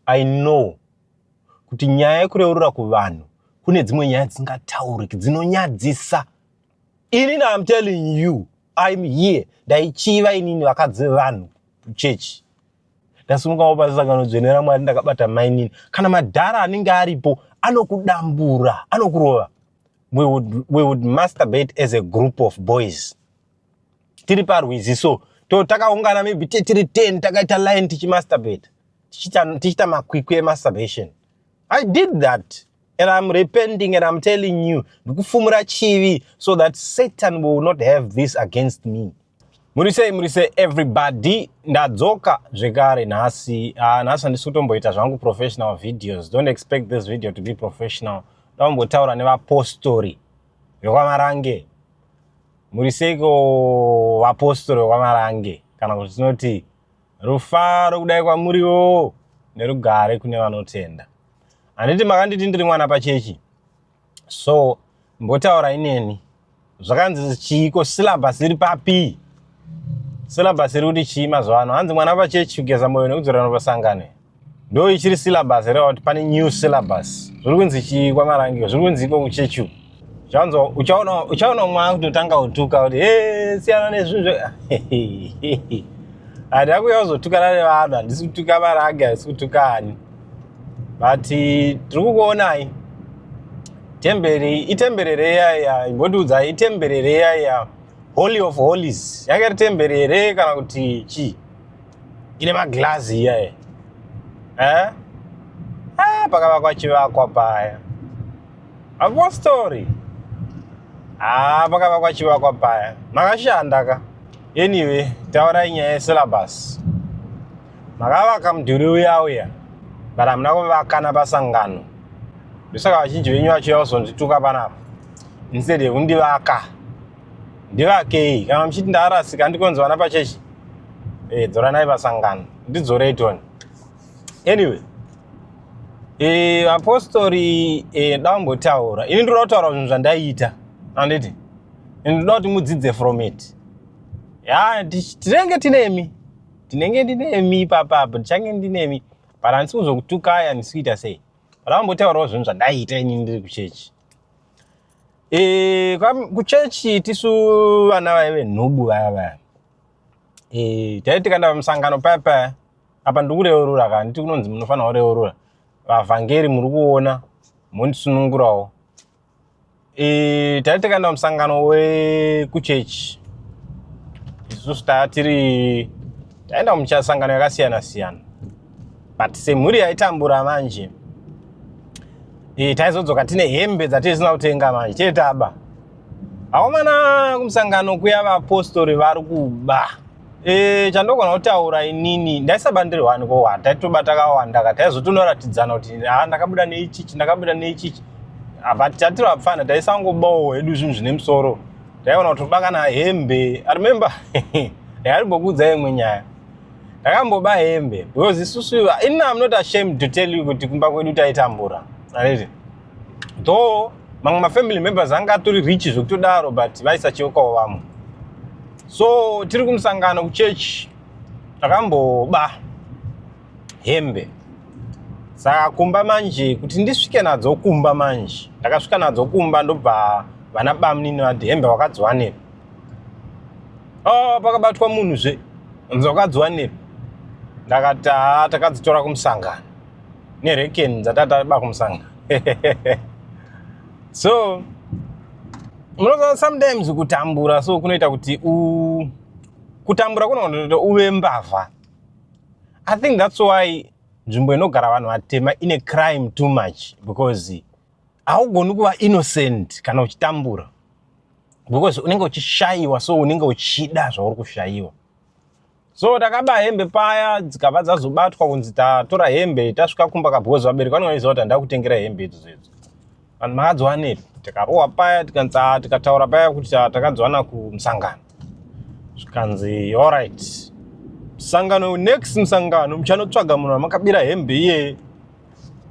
I know kuti nyaya yekureurura kuvanhu kune dzimwe nyaya dzisingatauriki, dzinonyadzisa. Inini, I'm telling you, I'm here, ndaichiva inini vakadzi vevanhu kuchechi. Ndasimukawo pasangano dzvene raMwari, ndakabata mainini. Kana madhara anenge aripo anokudambura, anokurova. We would masturbate as a group of boys tiri parwizi. So to takaungana, maybe tiri 10, takaita line tichimasturbate, tichiita makwikwi emasturbation. I did that and I'm repenting and I'm telling you, ndikufumura chivi so that Satan will not have this against me. Muri sei? Muri sei, everybody? Ndadzoka zvekare nhasi. Nhasi handisi kutomboita zvangu professional videos. Don't expect this video to be professional. Ndambotaura nevapostori vekwaMarange. Muri seiko, vapostori vekwaMarange? Kana kuti tinoti rufaro kudai kwamuriwo nerugare kune vanotenda. Handiti makanditi ndiri mwana pachechi? So mbotaura ineni, zvakanzi chiiko? Syllabus iri papi? Syllabus iri kuti chii mazuva ano? Hanzi mwana pachechi kugeza mwoyo nekudzorana pasangano. Ndo ichiri syllabus here, kuti pane new syllabus? Zviri kunzi chii kwaMarange? Zviri kunzi iko kuchechi uku? Uchaona umwe akutotanga kutuka kuti, "E, siyana nezvinhu." Handina kuuya kuzotukana nevanhu. Handisi kutuka Marange, handisi kutuka ani, but tiri kukuonai. Temberi, itemberi reyaya? Imbondiudzai, itemberi reyaya, Holy of Holies, yanga iri temberi here kana kuti chii ine maglazi iyaya? Eh? Ah, pakavakwa chivakwa paya, apostori. Ah, pakavakwa chivakwa paya, makashanda ka. Anyway, taurai nyaya yesyllabus. Makavaka mudhuri uya uya, but hamuna kuvakana pasangano. Ndosaka vazhinji venyu vachiuya kuzondituka panapa instead yekundivaka. Ndivakei kana muchiti ndarasika. Ndikonzi vana pachechi, dzoranai pasangano, ndidzorei toni. Anyway, apostori, ndambotaura ini, ndinoda kutaura zvinhu zvandaiita, handiti? Ndinoda kuti mudzidze from it. Ya, tinenge tinemi, tinenge ndinemi ipapapo, ndichange ndinemi, but handisi kuzokutukai, handisi kuita sei, but ambotaurawo zvinhu zvandaiita ini ndiri kuchechi. Kuchechi tisu vana vaive nhubu vaya vaya. Taiti tikaenda pamusangano paya paya, apa ndikureurura ka, nditi kunonzi munofanira kureurura. Vavhangeri muri kuona, mondisunungurawo. Taiti tikaenda pamusangano wekuchechi, isusu taa tiri taenda muchasangano yakasiyana siyana, but semhuri yaitambura manje, taizodzoka tine hembe dzatisina kutenga manje, tee taba. Akomana, kumusangano kuya vapostori vari kuba. Chandogona kutaura inini, ndaisaba ndiri one kowa, taitoba takawanda ka. Taizotonoratidzana kuti ha, ndakabuda neichichi, ndakabuda neichichi. But tatiri vapfana, taisangobawo hedu zvinhu zvine musoro. Taiona kuti kana hembe. I remember, ndakarimbokuudzai imwe nyaya, ndakamboba hembe because isusu, ini I'm not ashamed to tell you kuti kumba kwedu taitambura, anditi? Though mamwe mafamily members anga atori rich zvekutodaro, but vaisacheukawo vamwe. So tiri kumusangano kuchechi, takamboba hembe. Saka kumba manje, kuti ndisvike nadzo kumba manje, ndakasvika nadzo kumba, ndobva vana bamunini vati, "Hembe wakadziwanepi?" Oh, pakabatwa munhu zve, nzi, "Wakadziwanepi?" Ndakati, "Haa, takadzitora kumusangano nerekeni dzatata kumusangano." So munoziva, sometimes kutambura so kunoita kuti kutambura kunoita kuti uve mbavha. I think that's why nzvimbo inogara vanhu vatema ine crime too much, because haugoni kuva innocent kana uchitambura, because unenge uchishayiwa, so unenge uchida zvauri kushayiwa. So takaba hembe paya, dzikabva dzazobatwa kunzi tatora hembe. Tasvika kumba ka, because vabereki vanenge vachiziva kuti handida kutengera hembe idzodzo idzo. "Vanhu makadziwanepi?" Tikarohwa paya, tikanzi, "Ah," tikataura paya kuti takadziwana kumusangano. Zvikanzi, "Alright, musangano, next musangano muchanotsvaga munhu wamakabira hembe iyeye,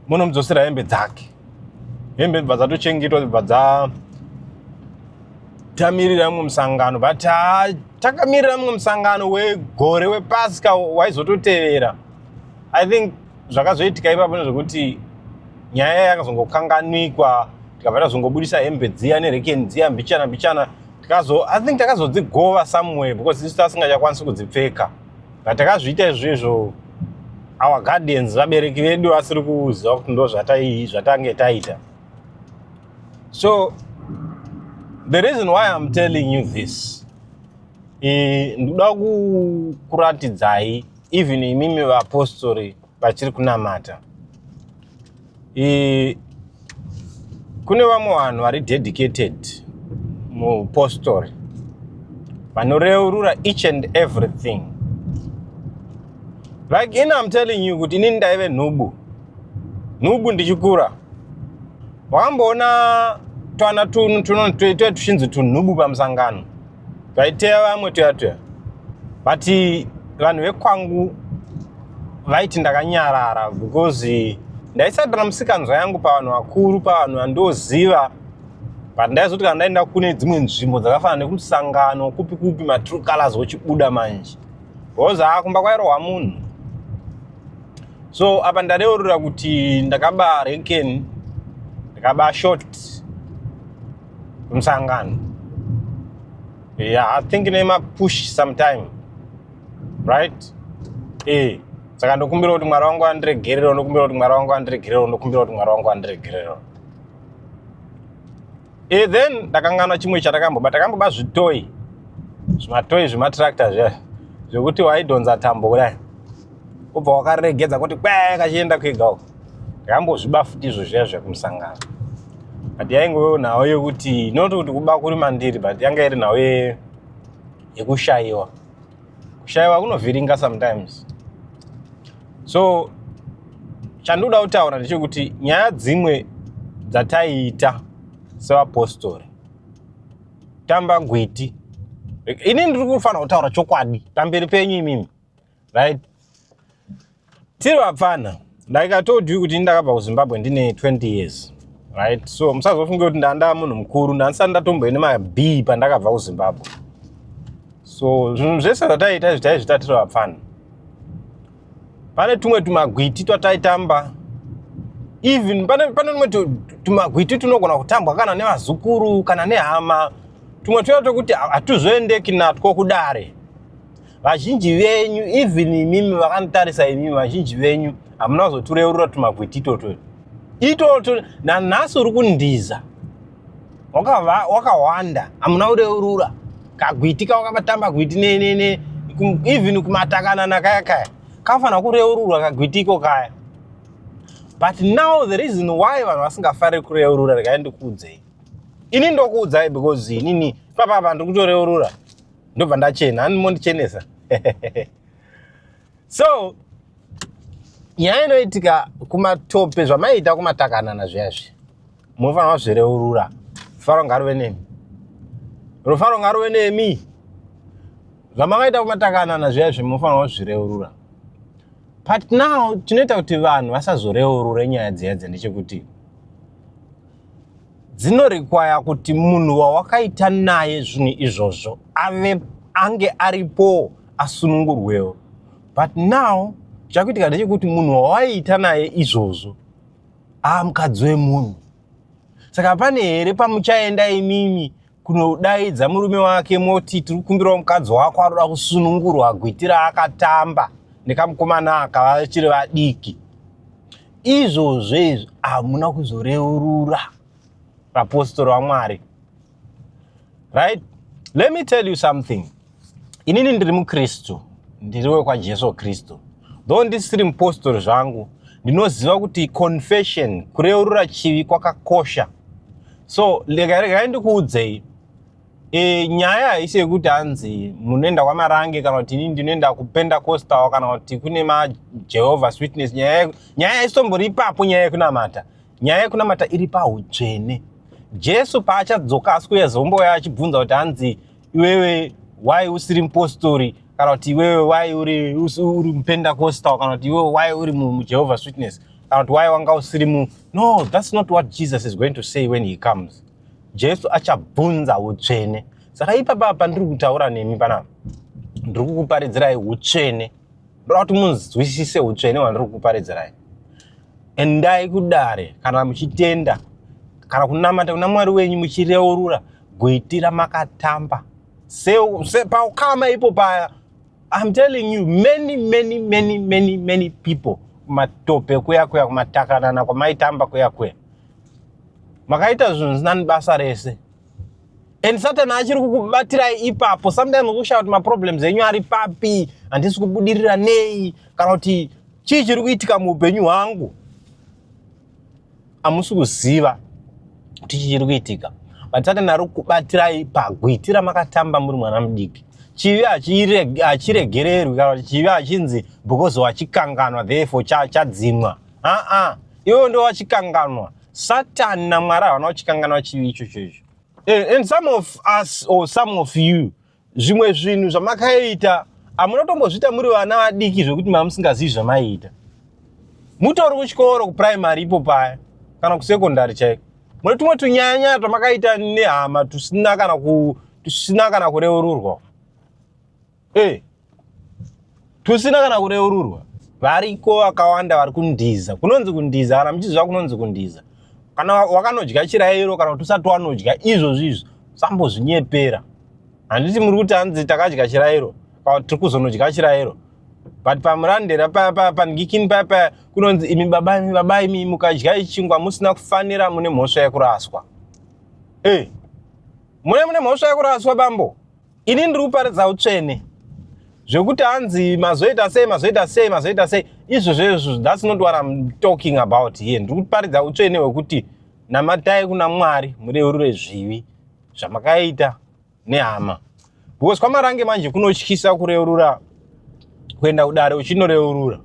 munomudzosera hembe dzake." Hembe bva dzatochengetwa, bva dza tamirira mumwe musangano. But takamirira mumwe musangano wegore wepasika waizototevera. I think Zvakazoitika ipapo nezvekuti nyaya yakazongokanganwikwa, tikabva tazongobudisa hembe dziya nerekeni dziya mbichana mbichana. Tikazo, I think takazodzigova somewhere because isu tasingachakwanisi kudzipfeka, but takazviita izvo izvo our guardians, vabereki vedu, vasiri kuziva kuti ndo zvatange taita. So the reason why I'm telling you this, ndoda kuratidzai even imimi vapostori vachiri kunamata, kune vamwe vanhu vari dedicated mupostori vanoreurura each and everything. Like in, I'm telling you kuti inini ndaive nhubu nhubu ndichikura. Wakamboona twana tuye tuchinzi tunhubu pamusangano, twaiteya vamwe tuya tuya? But vanhu vekwangu vaiti ndakanyarara because ndaisadira musikanzwa yangu pavanhu vakuru, pavanhu vandoziva. But ndaizoti kana ndaenda kune dzimwe nzvimbo dzakafanana nekumusangano, kupi kupi, matrue colors wochibuda manje, because haa, kumba kwairohwa munhu. So apa ndareurura kuti ndakaba reken, ndakaba short kumusangano. Yeah, I think nemapush sometime, right? Saka ndokumbira kuti Mwari wangu andiregerero, ndokumbira kuti Mwari wangu andiregerero, ndokumbira kuti Mwari wangu andiregerero. Then ndakanganwa chimwe chatakamboba. Takamboba zvitoyi, zvimatoyi zvematractor zviya zvekuti waidhonza tambo kudai, ubva wakaregedza kuti kwe kachienda kwega uko. Ndakambozviba futi izvo zviya zvekumusangano, but yaingovewo nhau yekuti, not kuti kuba kuri mandiri, but yanga iri nhau yekushayiwa. Kushayiwa kunovhiringa sometimes. So chandoda kutaura ndechekuti nyaya dzimwe dzataiita sevapostori, tamba gwiti, ini ndiri kufanira kutaura chokwadi pamberi penyu imimi, right? Tiri vapfana. Like I told you kuti ini ndakabva kuZimbabwe ndine 20 years, right? So musazofunge kuti ndanda munhu mukuru. Ndandisati ndatomboine mab pandakabva kuZimbabwe. So zvinhu zvese zvataiita izvi, taizviita tiri vapfana. Pane tumwe tumagwiti twataitamba, even pane tumwe tumagwiti tunogona kutambwa kana nevazukuru kana nehama, tumwe tuya twekuti hatuzoendeki natwo kudare. Vazhinji venyu, even imimi vakanditarisa imimi, vazhinji venyu hamuna kuzotureurura tumagwiti itoto itoto. Nanhasi uri kundiza wakawanda, hamuna kureurura kagwiti kawakabatamba gwiti ne even kumatakanana kaya kaya kafanira kureururwa kagwiti iko kaya. But now the reason why vanhu vasingafariri kureurura, regai ndikuudzei. Ini ndokuudzai because inini papapa ndiri kutoreurura, ndobva ndachena ani mondichenesa. So nyaya inoitika kumatope, zvamaiita kumatakanana zviyazvi, munofanira kuzvireurura. Rufaro ngaruve nemi, rufaro ngaruve nemi. Zvamakaita kumatakanana zviyazvi, munofanira kuzvireurura. But now chinoita kuti vanhu vasazoreurure nyaya dziya dza ndechekuti dzinorequire kuti munhu wawakaita naye zvinhu izvozvo ave ange aripo, asunungurwewo. But now chakuitika ndechekuti munhu wawaiita naye izvozvo amukadzi wemunhu. Saka pane here pamuchaenda imimi kunodaidza murume wake moti, "Tiri kukumbirawo mukadzi wako, anoda kusunungurwa gwiti raakatamba nekamukomana aka vachiri vadiki"? Izvozvo izvo hamuna kuzoreurura, vapostori vaMwari, right? Let me tell you something. Inini ndiri mukristu, ndiri wekwaJesu Kristu, though ndisiri mupostori zvangu. Ndinoziva kuti confession, kureurura chivi, kwakakosha. So regai ndikuudzei, nyaya haisi yekuti hanzi munoenda kwaMarange kana kuti inini ndinoenda kuPentecostal kana kuti kune maJehovah's Witness. Nyaya haisitombori ipapo. Nyaya yekunamata, nyaya yekunamata iri pautsvene. Jesu paachadzoka, asi kuuya zomboya achibvunza kuti hanzi, "Iwewe, why usiri mupostori?" kana kuti, "Iwewe, why uri muPentecostal?" kana kuti, "Iwewe, why uri muJehovah's Witness?" kana kuti, "Why wanga usiri mu..." No, that's not what Jesus is going to say when he comes. Jesu achabvunza utsvene. Saka ipapa pandiri kutaura nemi panapa, ndiri kukuparidzirai utsvene. Ndoda kuti munzwisise utsvene hwandiri kukuparidzirai. Endai kudare kana muchitenda kana kunamata kuna Mwari wenyu muchireurura goitira makatamba se paukama ipo paya. I'm telling you, many, many, many, many, many people kumatope kuya kuya, kumatakanana kwamaitamba kuya kuya, makaita zvinhu zvisina basa rese, and Satani achiri kukubatirai ipapo. Sometimes kushaya kuti maproblems enyu ari papi, handisi kubudirira nei, kana kuti chii chiri kuitika muupenyu hwangu. Hamusi kuziva kuti chii chiri kuitika, but Satani ari kukubatirai pagwiti ramakatamba muri mwana mudiki. Chivi hachiregererwi, kana kuti chivi hachinzi because wachikanganwa, therefore chadzimwa. Aa, iwewe ndo wachikanganwa. Satani naMwari havana kuchikanganwa chivi ichocho icho. And some of us or some of you, zvimwe zvinhu zvamakaita hamuna tombozviita muri vana vadiki zvekuti mamusingazivi zvamaiita. Mutori kuchikoro, kupuraimary ipo paya kana kusekondari chaiko, mune tumwe tunyanya twamakaita nehama tusina kana kureururwa, tusina kana kureururwa. Variko vakawanda vari kundiza. Kunonzi kundiza, kana muchiziva kunonzi kundiza, kana wakanodya chirayiro kana kuti usati wanodya izvozvo izvo, sambozvinyepera. Handiti muri kuti hanzi takadya chirayiro kana tiri kuzonodya chirayiro, but pamurandera paya, pandikini paya paya, kunonzi imi baba, imi baba, imi mukadya chingwa musina kufanira, mune mhosva yekuraswa. Mune mhosva yekuraswa, bambo. Ini ndiri kuparidza utsvene. Zvekuti hanzi mazoita sei, mazoita sei, mazoita sei, izvozvo izvo, that's not what I'm talking about here. Ndiri kuparidza utsvene hwekuti namatai kuna Mwari, mureurure zvivi zvamakaita nehama, because kwaMarange manje kunotyisa kureurura, kuenda kudare uchinoreurura.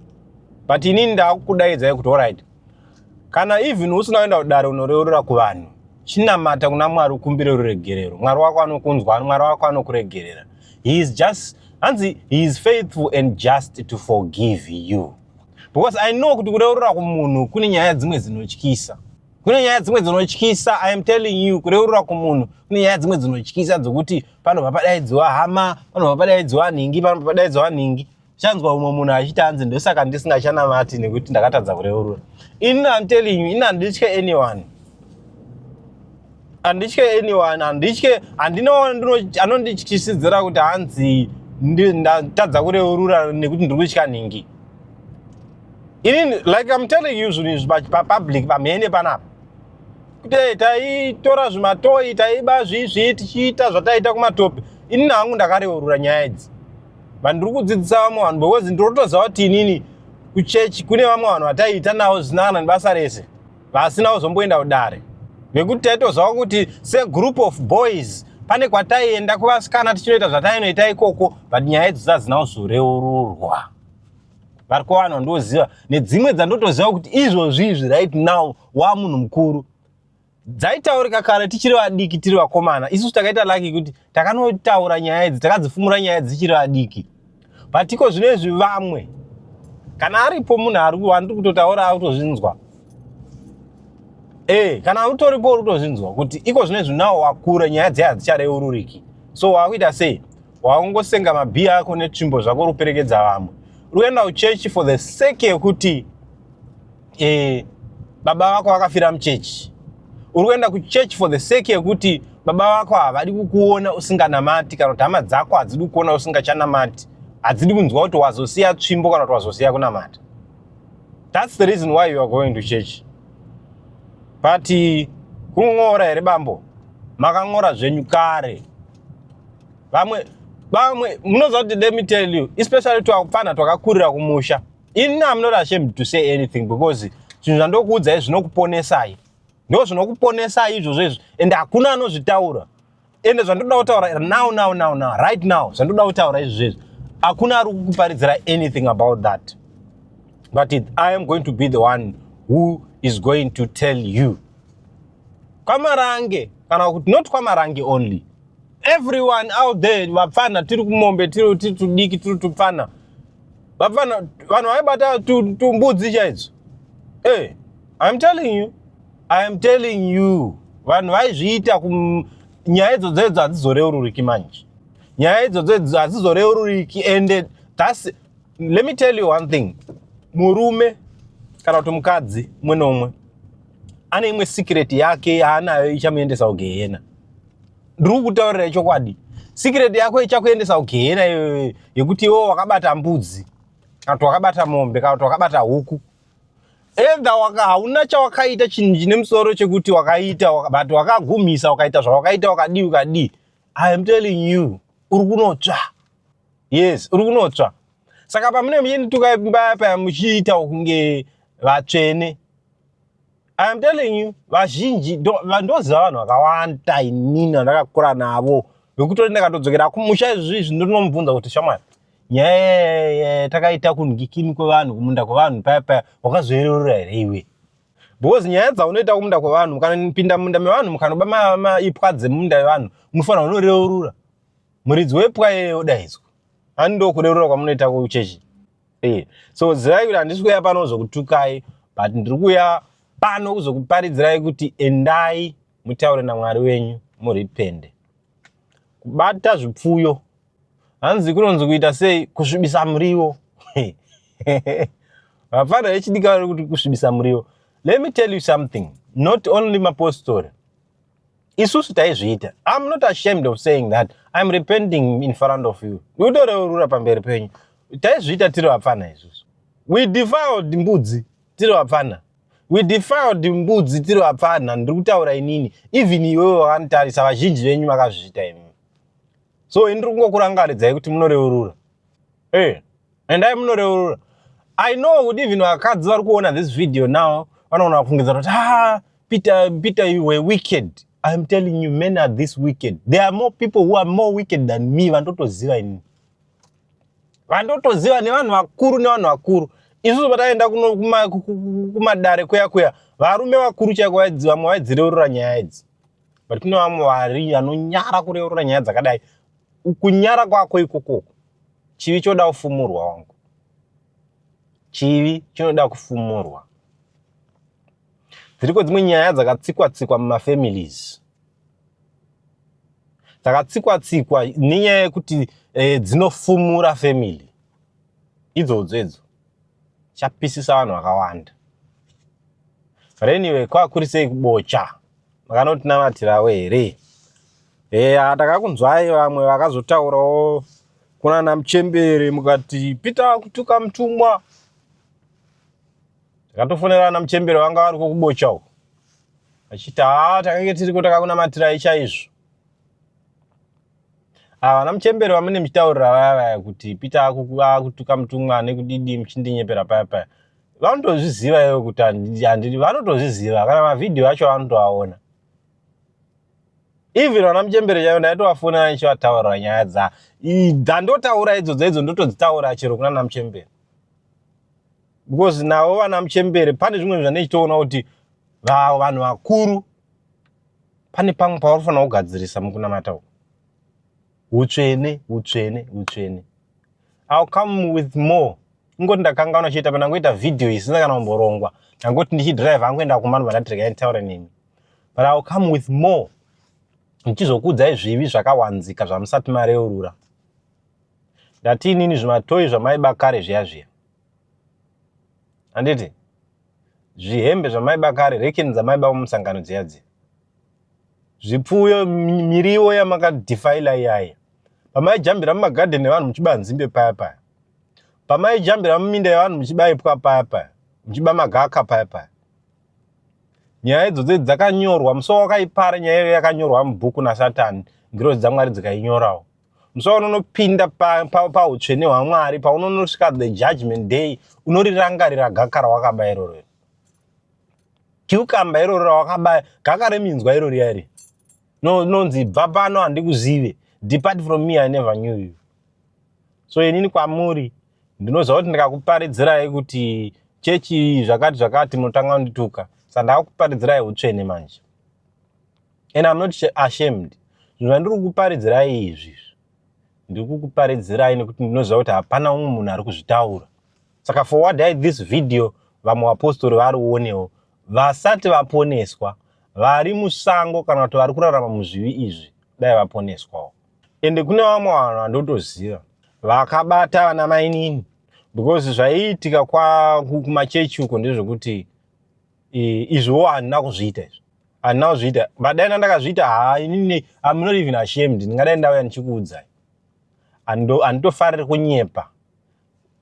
But inini ndaakukudaidzai kuti alright, kana even usina kuenda kudare unoreurura kuvanhu, chinamata kuna Mwari, ukumbire ruregerero. Mwari wako anokunzwa, Mwari wako anokuregerera. He is just, hanzi he is faithful and just to forgive you, because I know kuti kureurura kumunhu kune nyaya dzimwe dzinotyisa, kune nyaya dzimwe dzinotyisa. I am telling you, kureurura kumunhu kune nyaya dzimwe dzinotyisa dzokuti panobva padaidziwa hama, panobva padaidziwa nhingi, panobva padaidziwa nhingi. Chanzwa umwe munhu achiti hanzi ndosaka ndisingachanamati nekuti ndakatadza kureurura. Ini am telling you, ini handitye anyone, handitye anyone, handitye. Handina anondityisidzira kuti hanzi ndatadza kureurura nekuti ndiri kutya nhingi. Inini, like I'm telling you, zvinhu izvi papublic pamhene panapa, kuti taitora zvimatoyi, taiba zvizvi, tichiita zvataita kumatopi, inini hangu ndakareurura nyaya idzi. Vandiri kudzidzisa vamwe vanhu, because ndinotoziva kuti inini kuchechi kune vamwe vanhu vataiita navo zvisina kana nebasa rese, vasina kuzomboenda kudare, nekuti taitoziva kuti segroup of boys pane kwataienda kuvasikana tichinoita zvatainoita ikoko, but nyaya idzi dzadzina kuzoreururwa. Variko vanhu vandoziva nedzimwe dzandotoziva kuti izvozvi izvi, right now, wamunhu mukuru, dzaitaurika kare tichiri vadiki, tiri vakomana. Isusu takaita lucky kuti takanotaura nyaya idzi, takadzifumura nyaya dzichiri vadiki, but iko zvino izvi vamwe, kana aripo munhu ari wandiri kutotaura akutozvinzwa, kana utoripo uri kutozvinzwa kuti iko zvino izvi nawo wakura, nyaya dziya hadzichareururiki. So wakuita sei? Wakungosenga mabhiya ako netsvimbo zvako, uri kuperekedza vamwe, uri kuenda kuchechi for the sake yekuti baba vako vakafira muchechi. Uri kuenda kuchechi for the sake yekuti baba vako havadi kukuona usinganamati, kana kuti hama dzako hadzidi kukuona usingachanamati, hadzidi kunzwa kuti wazosiya tsvimbo kana kuti wazosiya kunamata. That's the reason why you are going to church. But kun'ora here, bambo? Makan'ora zvenyu kare. Vamwe munoziva kuti, let me tell you, especially twapfana twakakurira kumusha, ini am not ashamed to say anything, because zvinhu zvandokuudzai zvinokuponesai, ndo zvinokuponesai izvozvo izvo, and hakuna anozvitaura. Ende zvandoda kutaura now, now, now, now, right now, zvandoda kutaura izvozvo izvo, hakuna ari kukuparidzira anything about that, but I am going to be the one who is going to tell you. KwaMarange, kana kuti not kwaMarange only, everyone out there, vapfana tiri kumombe, tiri tudiki, tiri tupfana, vapfana, vanhu vaibata tumbudzi chaidzo. I'm telling you, I am telling you, vanhu vaizviita. Nyaya idzodzo idzo hadzizoreururiki manje, nyaya idzodzo idzo hadzizoreururiki. And thats, let me tell you one thing, murume kana kana kuti mukadzi umwe neumwe ane imwe secret yake yaanayo ichamuendesa kugehena. Ndiri kukutaurirai chokwadi, secret yako ichakuendesa kugehena iyoyo yekuti iwe wakabata mbudzi kana kuti wakabata mombe kana kuti wakabata huku. Either hauna chawakaita chinhu chine musoro chekuti wakaita, but wakagumisa ukaita zvawakaita, wakadii ukadii, I am telling you, uri kunotsva. Yes, uri kunotsva. Saka pamune muchendituka paya muchiita kunge vatsvene, I am telling you, vazhinji ndoziva vanhu vakawanda inini vandakakura navo vekutori ndakatodzokera kumusha izvi izvi, ndonomubvunza kuti, "Shamwari, nyaya takaita kunhikini kwevanhu, kumunda kwevanhu paya paya, wakazoererera here iwe?" Because nyaya dzaunoita kumunda kwevanhu, mukanopinda mumunda mevanhu, mukanoba maipwa dzemunda yevanhu, munofanira kunoreurura. Muridzi wepwa iyeye odaidzwa. Hani ndo kureurura kwamunoita kuchechi? So zivai kuti handisi kuuya pano kuzokutukai, but ndiri kuuya pano kuzokuparidzirai kuti endai mutaure naMwari wenyu, muripende. Kubata zvipfuyo, hanzi kunonzi kuita sei? Kusvibisa muriwo. Vafana vechidiki vari kuti kusvibisa muriwo. Let me tell you something, not only mapostori, isusu taizviita. I'm not ashamed of saying that I'm repenting in front of you. Ndikutoreurura pamberi penyu, taizviita tiri vapfana isusu. We defiled mbudzi tiri vapfana. We defiled mbudzi tiri vapfana. Ndiri kutaura inini, even iwewe wakanditarisa, vazhinji venyu makazviita imi. So ini ndiri kungokurangaridzai kuti munoreurura. Endai munoreurura. I know kuti even vakadzi vari kuona this video now vanoona kufungidzira kuti, "Ah, Peter, Peter, you were wicked." I'm telling you, men are this wicked. There are more people who are more wicked than me vandotoziva inini, vandotoziva, nevanhu vakuru, nevanhu vakuru. Isusu pataenda kumadare kuya kuya, varume vakuru chaiko vamwe vaidzireurura nyaya idzi, but kune vamwe vari vanonyara kureurura nyaya dzakadai. Kunyara kwako ikokoko, chivi choda kufumurwa wangu, chivi chinoda kufumurwa. Dziriko dzimwe nyaya dzakatsikwa tsikwa mumafamilies, dzakatsikwa tsikwa nenyaya yekuti dzinofumura family idzodzo idzo, chapisisa vanhu vakawanda. But anyway, kwakuri sei kubocha? Makanotinamatirawo here? Eya, takakunzwai vamwe vakazotaurawo kunana muchembere, mukati Peter kutuka mutumwa. Takatofonera ana muchembere vanga variko kubocha uko, vachiti, "Haa, takange tiriko, takakunamatirai chaizvo." Ava vana muchembere vamune muchitaurira vaya vaya kuti Peter akutuka mutumwa nekudidi, muchindinyepera paya paya, vanotozviziva ivo kuti handidi. Vanotozviziva, kana mavhidhiyo acho vanotoaona. Even vana muchembere chaivo ndaitovafonera ndichivataurira nyaya dzandotaura idzodzo idzo, ndotodzitaura chero kuna namuchembere, because navo vana muchembere pane zvimwe zvandichitoona kuti vanhu vakuru pane pamwe pavari kufanira kugadzirisa mukunamata uku. Utsvene, utsvene, utsvene. I'll come with more. Ingoti ndakanganwa chiita pandangoita vhidhiyo isina kana kumborongwa, ndangoti ndichidhiraivha angoenda kumba, ndobva ndati regai nditaure nemi. But I'll come with more ndichizokuudzai zvivi zvakawanzika zvamusati mareurura. Ndati inini zvimatoyi zvamaiba kare zviya zviya, handiti? Zvihembe zvamaiba kare, rekeni dzamaiba mumusangano dziya dziya, zvipfuyo, miriwo yamakadhifaila iyaya, pamaijambira mumagadheni evanhu muchiba nzimbe paya paya, pamaijambira muminda yevanhu muchiba ipwa paya paya, muchiba magaka paya paya, nyaya idzodzo dzakanyorwa. Musi wakaipara nyaya iyoyo yakanyorwa mubhuku naSatani, ngirozi dzaMwari dzikainyorawo. Musi waunonopinda pautsvene hwaMwari, paunonosvika the judgment day, unorirangarira gaka rawakaba iroro, cucumber iroro rawakaba, gaka reminzwa iro riya iri. Nonzi, "Bva pano, handikuzive. Depart from me, I never knew you." So inini kwamuri ndinoziva kuti ndikakuparidzirai kuti chechi zvakati zvakati, munotanga kundituka. Saka ndakakuparidzirai utsvene manje, and I'm not ashamed. Zvinhu zvandiri kukuparidzirai izvi, ndiri kukuparidzirai nekuti ndinoziva kuti hapana umwe munhu ari kuzvitaura. Saka forwardai this video, vamwe vapostori varionewo vasati vaponeswa, vari musango kana kuti vari kurarama muzvivi izvi, dai vaponeswawo. Ende kune vamwe vanhu vandotoziva vakabata vana mainini. Because zvaiitika kumachechi uko ndezvekuti izvowo handina kuzviita izvo, handina kuzviita, but dai ndakazviita, ha, inini I'm not even ashamed, ndingadai ndauya ndichikuudzai. Handitofariri kunyepa.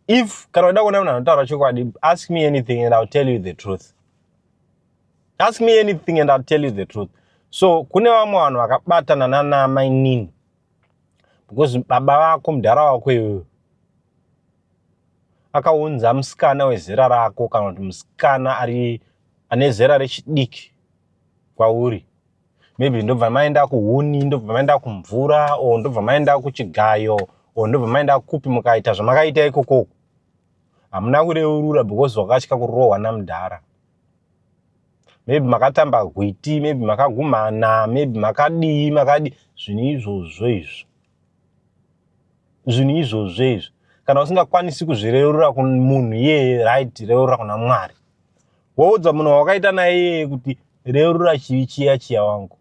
If kana uda kuona munhu anotaura chokwadi, ask me anything and I'll tell you the truth. Ask me anything and I'll tell you the truth. So kune vamwe vanhu vakabatana nana mainini, because baba vako, mudhara wako iyoyo, akaunza musikana wezera rako kana kuti musikana ari ane zera rechidiki kwauri, maybe ndobva maenda kuhuni, ndobva maenda kumvura, o ndobva maenda kuchigayo, o ndobva maenda kupi, mukaita zvamakaita ikokoko, hamuna kureurura because wakatya kurohwa namudhara. Maybe makatamba gwiti, maybe makagumhana, maybe makadii makadii. Zvinhu izvozvo izvo, zvinhu izvozvo izvo, kana usingakwanisi kuzvireurura kumunhu iyeye, right, reurura kuna Mwari. Woudza munhu wawakaita naye iyeye kuti reurura chivi chiya chiya wangu.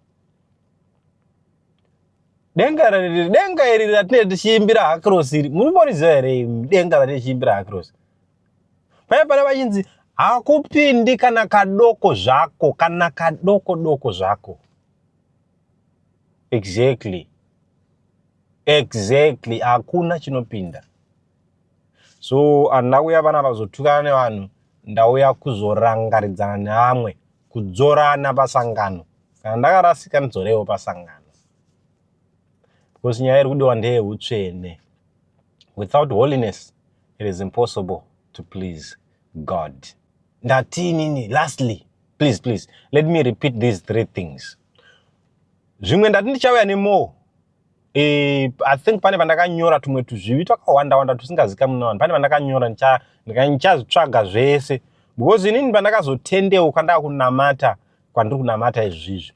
Denga, denga iri ratinenge tichiimbira hakrosi iri, muri kumboriziva here? Denga ratinenge tichiimbira hakrosi paya pane vachinzi hakupindi kana kadoko zvako, kana kadoko doko zvako. Exactly, hakuna chinopinda. So handina kuuya panapa kuzotukana nevanhu, ndauya kuzorangaridzana nevamwe, kudzorana pasangano. Kana ndakarasika, ndidzorewo pasangano, because nyaya iri kudiwa ndeyeutsvene. Without holiness it is impossible to please God. Ndatinini, lastly, please, please let me repeat these three things. Zvimwe ndati ndichauya nemore. I think pane pandakanyora tumwe tuzvivi twakawanda wanda tusingazikamwi nevanhu. Pane pandakanyora, ndichazvitsvaga zvese, because inini pandakazotendeuka, ndakunamata kwandiri kunamata izvizvi,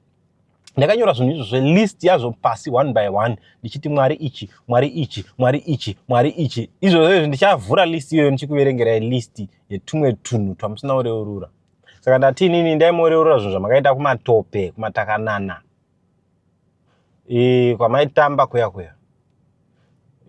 ndakanyora zvinhu izvo zvelist yazvo pasi, one by one, ndichiti Mwari ichi, Mwari ichi, Mwari ichi, Mwari ichi. Izvozvo izvi ndichavhura list iyoyo ndichikuverengerai list yetumwe tunhu twamusina kureurura. Saka ndati inini ndaimoreurura zvinhu zvamakaita kumatope, kumatakanana, kwamaitamba kuya kuya,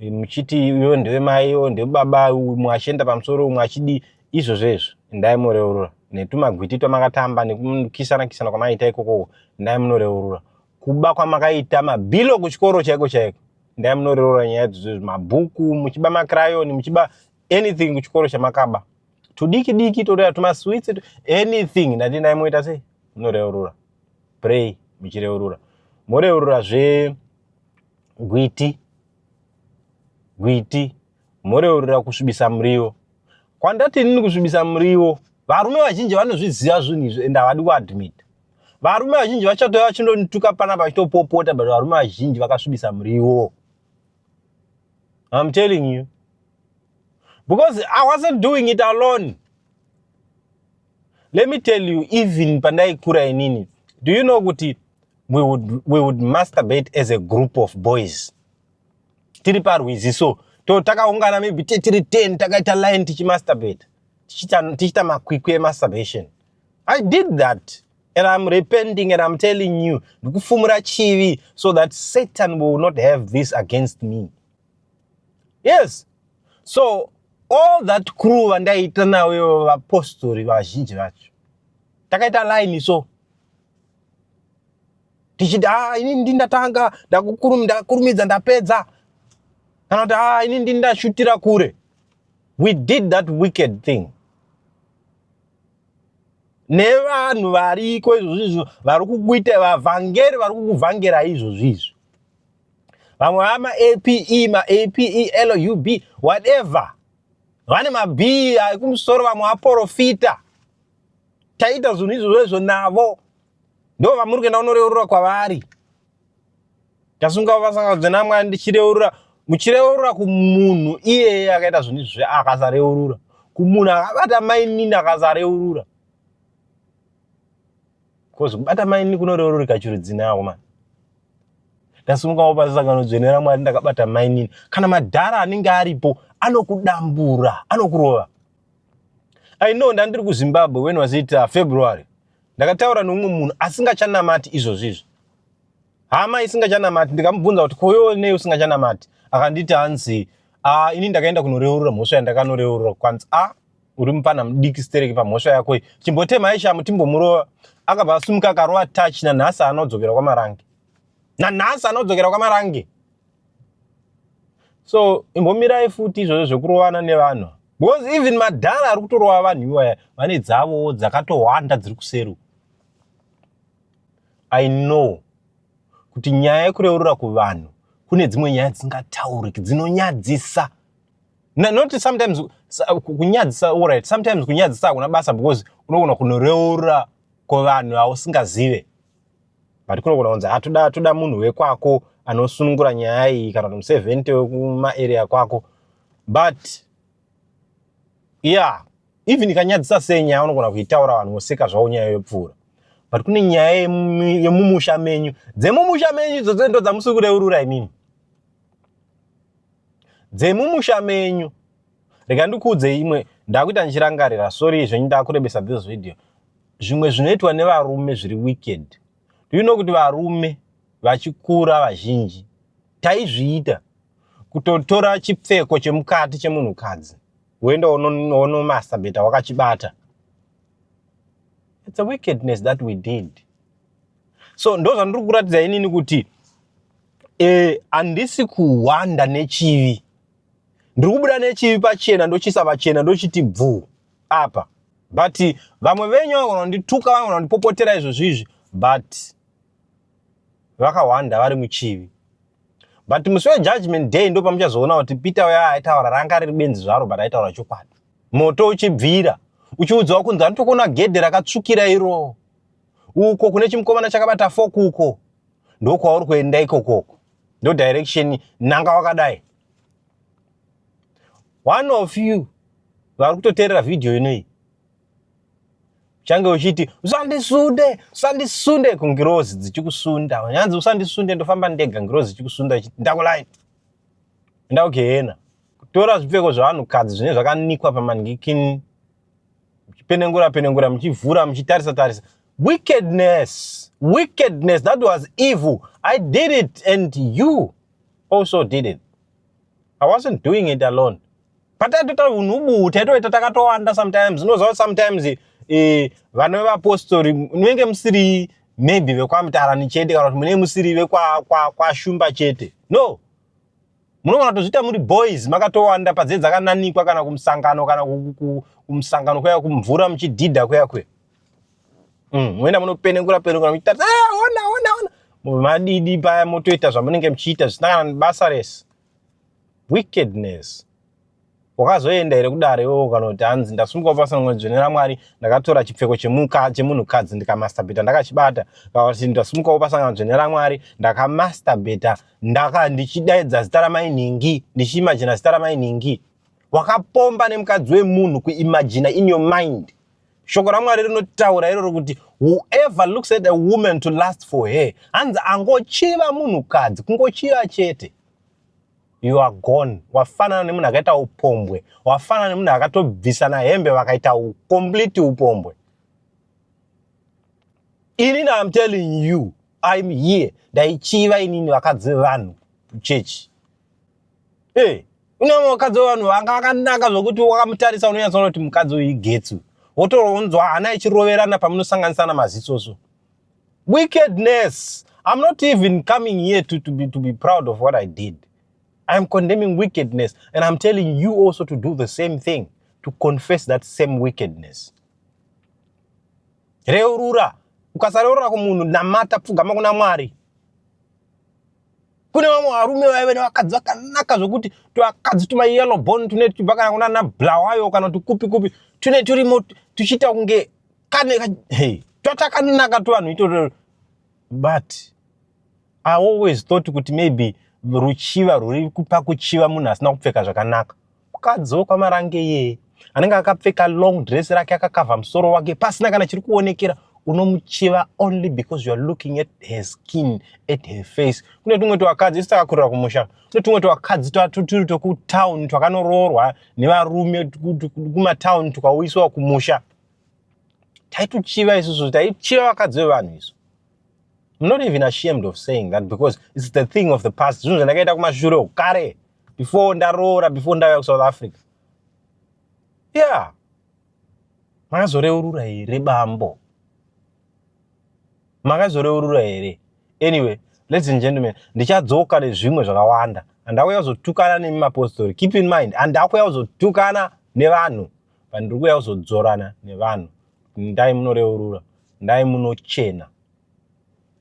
muchiti iwe ndewe mai, iwe ndewe baba, umwe achienda pamusoro, umwe achidi. Izvozvo izvo ndaimureurura, netumagwiti twamakatamba, nekukisana kisana kwamaita ikoko, ndaimunoreurura. Kuba kwamakaita mabhilo kuchikoro chaiko chaiko, ndaimunoreurura nyaya idzodzo. Mabhuku muchiba, macrayon muchiba, anything kuchikoro chamakaba, tudiki diki totoya, tumasweets, anything, ndati ndaimuita sei, munoreurura. Pray muchireurura, moreurura zvegwiti gwiti, moreurura kusvibisa muriwo. Kwandati inini kusvibisa muriwo, varume vazhinji vanozviziva zvinhu izvi ende havadi kuadmit. Varume vazhinji vachatouya vachindonituka panapa vachitopopota, but varume vazhinji vakasvibisa muriwo. I'm telling you, because I wasn't doing it alone. Let me tell you, even pandaikura inini, do you know kuti we would masturbate as a group of boys tiri parwizi? So to takaungana, maybe tiri 10, takaita line tichimasturbate, tichiita makwikwi emasturbation. I did that and I'm repenting and I'm telling you, ndikufumura chivi so that Satan will not have this against me. Yes, so all that crew vandaiita navo, vapostori vazhinji vacho, takaita line so tichiti, "Ah, ini ndindatanga, ndakurumidza, ndapedza," kana kuti, "Ah, ini ndindashutira kure." We did that wicked thing nevanhu variko izvozvo izvo vari kukuita vavhangeri, vari kukuvhangera izvozvo izvo. Vamwe vama-ape, ma-ape lub, whatever, vane mab ekumusoro, vamwe vaprofita. Taita zvinhu izvozvo izvo navo, ndo vamuri kuenda kunoreurura kwavari. Tasunga vasangadze naMwari ndichireurura, muchireurura kumunhu iyeye akaita zvinhu izvozvo akasareurura, kumunhu akabata mainini akasareurura, because kubata mainini kunoreururika chirudzini ako mani. Ndasungawo pasangano dzvene raMwari ndakabata mainini. Kana madhara anenge aripo anokudambura, anokurova. I know, ndandiri kuZimbabwe, when was it, February, ndakataura neumwe munhu asingachanamati izvozvo izvo, hama isingachanamati. Ndikamubvunza kuti, "Koyo nei usingachanamati?" Akanditi hanzi, Ah, ini ndakaenda kunoreurura mhosva yandakanoreurura kwanzi a ah, uri mupfana mudiki stereki pamhosva yako iyi, chimbotema aishamu timbomurova. Akabva asumuka akarova touch, nanhasi anodzokera kwaMarange, nanhasi anodzokera kwaMarange. So imbomirai futi izvozvo zvekurovana nevanhu, because even madhara ari kutorova vanhu iwaya vane dzavowo dzakatowanda dziri kuseri. I know kuti nyaya yekureurura kuvanhu, kune dzimwe nyaya dzisingatauriki, dzinonyadzisa. Not sometimes kunyadzisa, alright, sometimes kunyadzisa hakuna basa, because unogona kunoreurura kuvanhu vausingazive, but kunogona kunzi hatoda, toda munhu wekwako anosunungura nyaya iyi, kana kuti musevhente wekumaarea kwako. But yeah, even ikanyadzisa sei nyaya, unogona kuitaura, vanhu voseka zvavo, nyaya yopfuura. But kune nyaya yemumusha menyu, dzemumusha menyu idzodzo ndo dzamusi kureurura imimi, dzemumusha menyu. Rega ndikuudze imwe, ndakuita ndichirangarira, sorry zvenyu ndakurebesa this video. Zvimwe zvinoitwa nevarume zviri wicked. Do you know kuti varume vachikura vazhinji taizviita, kutotora chipfeko chemukati chemunhukadzi, woenda wonomasturbata wakachibata? It's a wickedness that we did. So ndo zvandiri kuratidza inini kuti handisi kuwanda nechivi, ndiri kubuda nechivi pachena, ndochiisa pachena, ndochiti bvuu apa. But vamwe venyu vanogona kundituka, vanogona kundipopotera izvozvo izvi, but vakawanda vari muchivi. But musi wejudgment day ndo pamuchazoona kuti Peter uya aitaura ranga riri benzi zvaro, but aitaura chokwadi. Moto uchibvira, uchiudzwa kunzi anotokuona gedhe rakatsvukira iro uko kune chimukomana chakabata fork, uko ndokwauri kuenda ikokoko, ndo direction nanga wakadai. One of you vari kutoteerera vhidhiyo inoyi change uchiti, "Usandisunde, usandisunde," kungirozi dzichikusunda, nyanzi, "Usandisunde, ndofamba ndega." Ngirozi dzichikusunda ichiti, "Ndakulaini, enda kugehena." Kutora zvipfeko zvavanhukadzi zvinenge zvakanikwa pamandikini, muchipenengura penengura, muchivhura, muchitarisa tarisa. Wickedness, wickedness. That was evil. I did it and you also did it. I wasn't doing it alone. Pataitoita unhubu taitoita takatowanda. Sometimes unoziva, sometimes vana vevapostori munenge musiri maybe vekwaMutarani chete, kana kuti munenge musiri vekwaShumba chete. No, munogona kutozviita muri boys makatowanda padze dzakananikwa, kana kumusangano, kana kumusangano kuya kumvura, muchidhidha kuya kuya. Moenda munopenengura penengura, muchitarisa, "Ah, ona, ona, ona," madidi paya, motoita zvamunenge muchiita zvisina kana basa rese. Wickedness. Wakazoenda here kudare iwewo, kana kuti hanzi ndasumuka pasangano dzvene raMwari, ndakatora chipfeko chemunhukadzi ndikamasturbata ndakachibata, kana kuti ndasumukawo pasangano dzvene raMwari, ndakamasturbata ndaka ndichidaidza zita ramainingi, ndichiimagina zita ramainingi? Wakapomba nemukadzi wemunhu kuimagina in your mind. Shoko raMwari rinotaura iroro kuti whoever looks at a woman to lust for her, hanzi angochiva munhukadzi, kungochiva chete, you are gone. Wafanana nemunhu akaita upombwe, wafanana nemunhu akatobvisana hembe vakaita complete upombwe. Inini I'm telling you, I'm here, ndaichiva inini vakadzi vevanhu kuchechi. Hey, une mukadzi wevanhu vanga vakanaka zvokuti wakamutarisa unonyatsoona kuti mukadzi uyu igetsi, wotoronzwa hana ichiroverana pamunosanganisana maziso. So wickedness. I'm not even coming here to be proud of what I did. I'm condemning wickedness and I'm telling you also to do the same thing, to confess that same wickedness. Reurura. Ukasareurura kumunhu, namata, pfugama kuna Mwari. Kune vamwe varume vaive nevakadzi vakanaka zvokuti twakadzi tumayellow bone tune tuchibva kana kuna naBulawayo kana kuti kupi kupi, tune turimo tuchiita kunge kane hey, twatakanaka tuvanhu itoto. But I always thought kuti maybe ruchiva rwuri pakuchiva munhu asina kupfeka zvakanaka. Mukadzi wekwaMarange iyeye anenge akapfeka long dress rake, akakavha musoro wake, pasina kana chiri kuonekera, unomuchiva only because you are looking at her skin, at her face. Kune tumwe twakadzi, isu takakurira kumusha, kune tumwe twakadzi turi twekutauni twakanoroorwa nevarume kumatauni, tukauyiswa kumusha. Taitochiva isusu, taichiva vakadzi vevanhu isu. I'm not even ashamed of saying that because it's the thing of the past. Zvinhu zvandakaita kumashure kare. Before ndaroora, before ndauya kuSouth Africa. Yeah. Makazoreurura here bambo? Makazoreurura here? Anyway, ladies and gentlemen, ndichadzoka nezvimwe zvakawanda. Handauya kuzotukana nemi mapostori. Keep in mind, handakuya kuzotukana nevanhu. But ndiri kuuya kuzodzorana nevanhu. Ndai munoreurura, ndai munochena.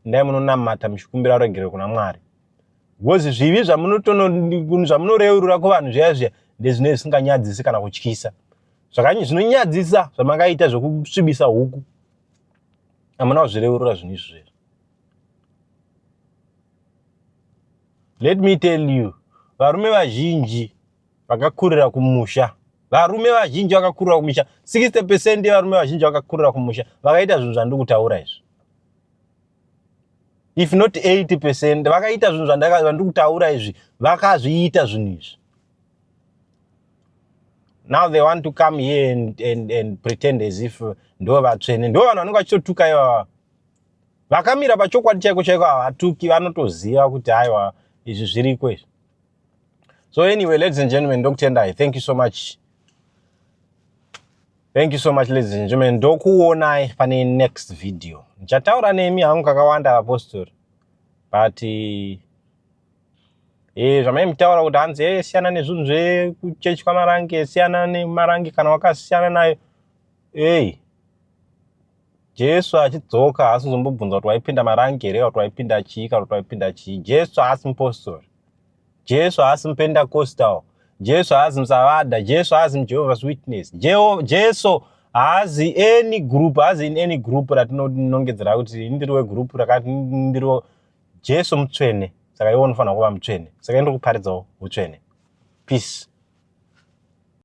Ndai munonamata muchikumbira ruregerero kuna Mwari. Because zvivi zvamunoreurura kuvanhu zviya zviya ndezvinenge zvisinganyadzisi kana kutyisa. Zvakanyi zvinonyadzisa zvamakaita zvekusvibisa huku. Hamuna kuzvireurura zvinhu izvi zvezvo. Let me tell you, varume vazhinji vakakurira kumusha, varume vazhinji vakakurira kumusha, 60% yevarume vazhinji vakakurira kumusha vakaita zvinhu zvandiri kutaura izvi. If not 80% vakaita zvinhu zvandiri kutaura izvi, vakazviita zvinhu izvi. Now they want to come here and pretend as if ndo vatsvene, ndo vanhu vanenge vachitotuka ivava. Vakamira pachokwadi chaiko chaiko havatuki, vanotoziva kuti aiwa, izvi zviriko izvi. So anyway, ladies and gentlemen, ndokutendai. Thank you so much. Thank you so much, ladies and gentlemen. Ndokuonai pane next video. Ndichataura nemi hangu kakawanda vapostori. But zvamaimutaura kuti hanzi siyana nezvinhu zvekuchechi kwaMarange, siyana nemarange kana wakasiyana nayo. Ei, Jesu achidzoka haasi kuzombobvunza kuti waipinda marange here, kana kuti waipinda chii, kana kuti waipinda chii. Jesu haasi mupostori. Jesu haasi muPentecostal. Jesu haasi muSavada. Jesu haasi muJehovah's Witness. Jesu haazi any group, haazi in any group ratinonongedzera kuti ndiri wegroup rakati ndiri. Jesu mutsvene, saka iwe unofanira kuva mutsvene. Saka ndiri kuparidzawo utsvene. Peace.